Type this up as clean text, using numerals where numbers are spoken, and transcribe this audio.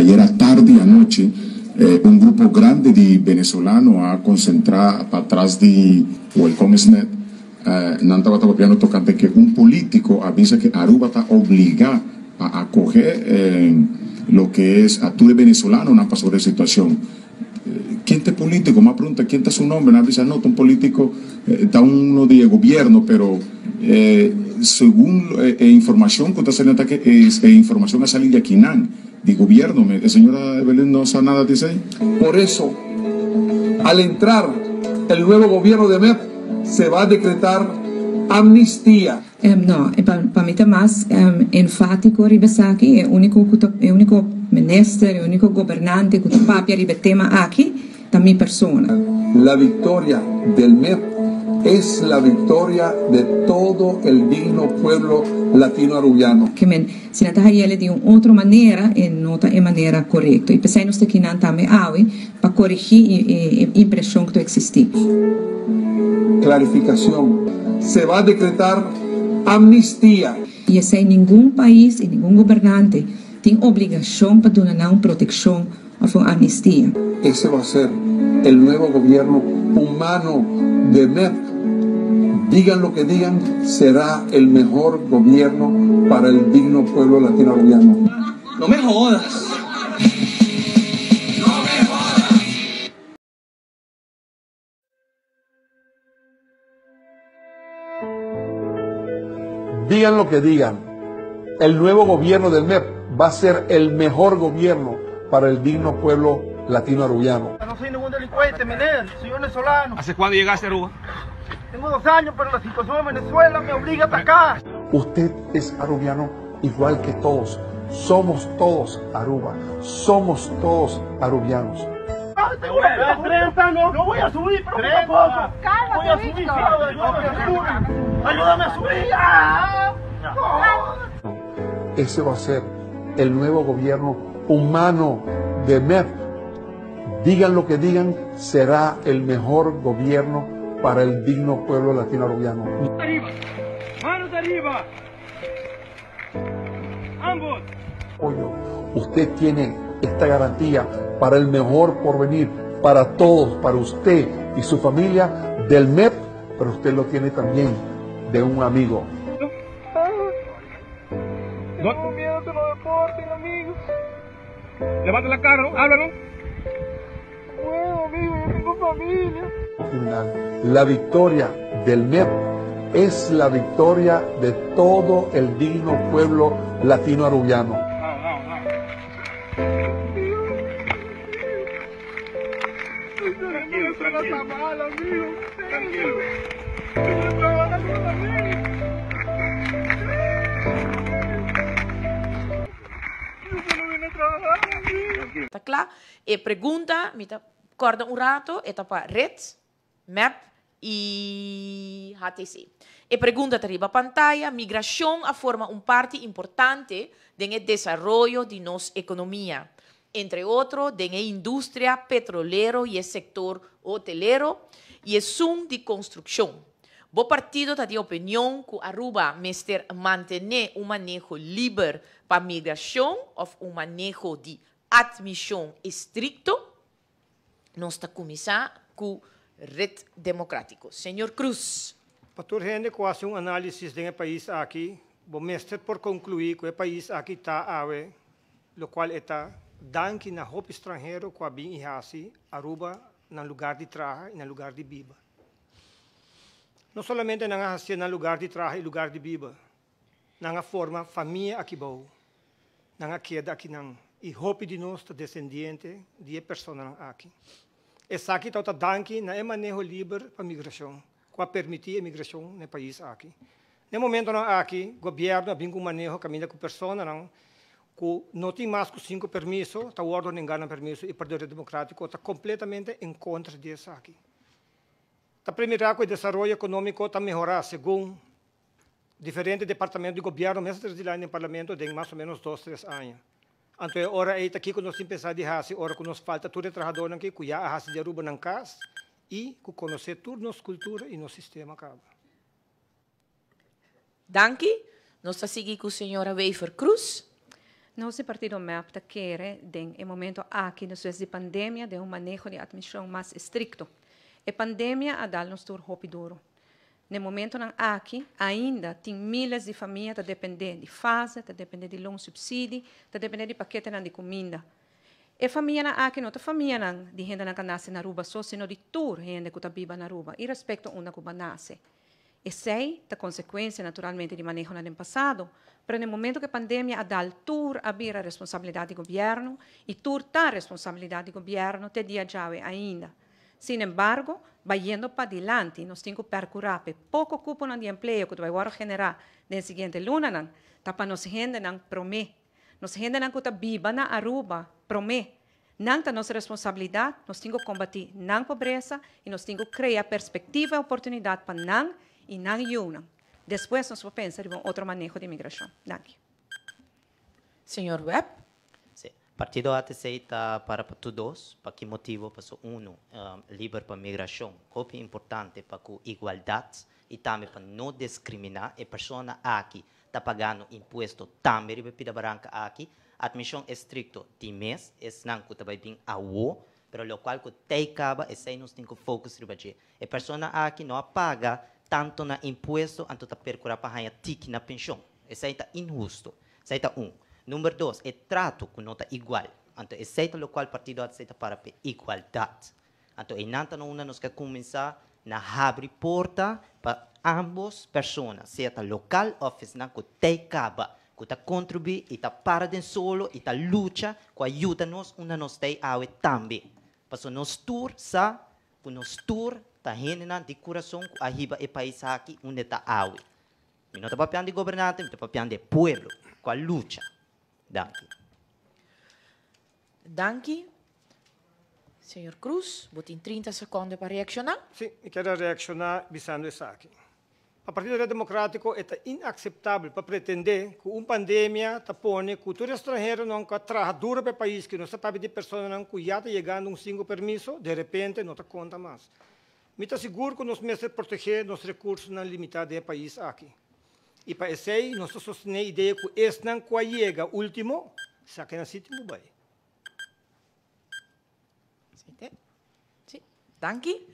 Ayera tardi anochi un grupo grandi di venezolano a concentra patras di Welcomesnet. Nan tabata papiando tocante que un politico a bisa que Aruba ta obliga pa acoge loke es a tur e venezolanonan pasobra e situacion. Ken ta e politico? Mi a pregunta ken ta su nomber, nan a bisa no ta un politico, ta uno di e gobierno, pero segun e informacion cu ta saliendo ta ke e informacion a sali di akinan, di gobierno mes. E señora Evelyn no sa nada di esey? Por eso, al entrar el nuevo gobierno de mep, se va a decretar amnistía. No, pa mi ta mas enfático riba esaki, e único cu ta, e único minister, e único gobernante cu ta papia riba e tema aki ta mi persona. La victoria del mep es la victoria de todo el digno pueblo latino arubiano. Ke men, si nan ta hayele di un otro manera, e no ta e manera corecto. Y p'esei nos ta kinan tambe awe pa coregi e impresion cu ta existi. Clarificacion, Se va a decretar amnistia. Y esey ningun pais y ningun gobernante tin obligacion pa duna nan un proteccion of un amnistia. Ese va a ser el nuevo gobierno humano de mep. Digan lo que digan, será el mejor gobierno para el digno pueblo latinoarubiano. No me jodas. No me jodas. Digan lo que digan, el nuevo gobierno del MEP va a ser el mejor gobierno para el digno pueblo latino-arubiano. No soy ningún delincuente, meneer, soy venezolano. ¿Hace cuándo llegaste a Aruba? Tengo dos años, pero la situación en Venezuela me obliga a atacar. Usted es arubiano igual que todos. Somos todos Aruba. Somos todos arubianos. No voy a subir, pero poco a poco. Voy a subir, ayúdame a subir. Ese va a ser el nuevo gobierno humano de MEP. Digan lo que digan, será el mejor gobierno para el digno pueblo latino-arubiano. Arriba, manos arriba. Ambos. Usted tiene esta garantía para el mejor porvenir, para todos, para usted y su familia del MEP, pero usted lo tiene también de un amigo. Tengo miedo que lo deporten, amigos. Levanta la cara, ¿no? Habla, ¿no? Puedo, amigo, yo tengo familia. La victoria del MEP es la victoria de todo el digno pueblo latino-arubiano. Tranquilo, tranquilo. Tranquilo. Ta kla? E pregunta, mi ta kòrda un rato, e ta pa red, mep i HTC. E pregunta ta riba pantaya, Migrashon a forma un parti importante den e desaroyo di nos ekonomia, entre otro den e industria petrolero i e sektor hotelero i esun di konstrukshon. Bo partido ta di opinion ku Aruba mester mantené un maneho liber pa migrashon òf un maneho di atmishon estrikto? Nos ta kuminsá ku Red Demokratiko. Señor Cruz. Pa tur hende ku hasi un análisis den e pais aki, bo mester por konkluí ku e pais aki ta awe lokual e ta danki na hopi stranhero ku a bin i hasi Aruba nan lugar di traha i nan lugar di biba. No solamente nan a hacié nan lugar di traha i lugar di biba, nan a forma famia aki bou. Nan a keda akinan i hopi di nos ta desendiente di e personanan aki. Esaki tabata danki na e maneho liber pa migracion cu a permiti e migracion na e pais aki. Na e momentonan aki, gobierno a bin cu un maneho caminda cu personanan cu no tin mas cu cinco permiso ta wordo nenga nan permiso i Partido Democratico ta completamente en contra di esaki. Ta premira ku e desaroyo ekonómiko ta mehorá segun diferente departamento di gobièrnu mes a trese dilanti den parlamento den mas o ménos dos tres aña. Anto e ora ei ta kiko nos tin pensá di hasi ora ku nos falta tur e trahadónan aki ku ya a hasi di Aruba nan kas i ku konosé tur nos kultura i nos sistema kaba. Danki. Nos ta sigui cu señora Wever Croes. Nos di partido MEP ta kere den e momento aki despues di pandemia den un maneho di admision mas estricto. E pandemia a dal nos tur hopi duro. Na e momentonan aki ainda tin miles di famia ta depende di fase, ta depende di loonsubsidie, ta depende di paketenan di cuminda. E famianan aki no ta famianan di hendenan cu a nace na Aruba so, sino di tur hende cu ta biba na Aruba, irespecto unda cu bo a nace. Esey ta consecuencia naturalmente di manehonan den pasado, pero na e momento cu e pandemia a dal tur a bira responsabilidad di gobierno y tur ta responsabilidad di gobierno te dia djawe ainda. Sin embargo, bayendo padilanti nos tin cu percura p'e poco cuponan di empleo cu ta bay wordo genera den e siguiente lunanan ta pa nos hendenan prome. Nos hendenan cu ta biba na Aruba prome. Nan ta nos responsabilidad, nos tin cu combati nan pobresa y nos tin cu crea perspectiva y oportunidad pa nan y nan yiunan. Despues nos por pensa riba un otro maneho di migracion. Danki. Señor Webb. Sí. Partido ATC ta para pa tur dos. Pa ki motibo? Paso uno, liber pa migracion, hopi importante pa cu igualdad y tambe pa no discrimina e persona aki ta pagando impuesto tambe riba e pida baranka aki. Admision estricto di mes, esnan cu ta bay bin awo, pero locual cu tey caba, esey nos tin cu focus riba dje. E persona aki no a paga tanto na impuesto, anto ta percura pa haya tiki na pension. Esey ta inhusto. Esey ta un. Number dos, e trato cu no ta igual. Anto esey ta locual Partido ADC ta para p'e igualdad. Anto einan ta na unda nos ke kuminsá na habri porta pa ambos persona, sea ta lokal òf esnan ku tei kaba, ku ta kontribuí i ta para den solo i ta lucha ku a yuda nos unda nos tei awe tambe. Pasobra nos tur sa ku nos tur ta hendenan di kurason ku a hiba e pais aki unda e ta awe. Mi no ta papiando di gobernante, mi ta papiando di e pueblo ku a lucha. Danki. Danki. Señor Cruz, bo tin 30 seconde pa reacciona. Sí, mi kier a reacciona bisando esaki. Pa Partido Red Democratico e ta inacceptabel pa pretende cu un pandemia ta pone cu tur estranheronan cu a traha duro pa e pais cu nos ta papia di personanan cu ya ta yegando un singo permiso, de repente no ta conta mas. Mi ta sigur cu nos mester protege nos recursonan limita den e pais aki. Y pa esey nos ta sostene idea cu esnan cu a yega ultimo, sa ke nan sitio cu bay. Sí, danki.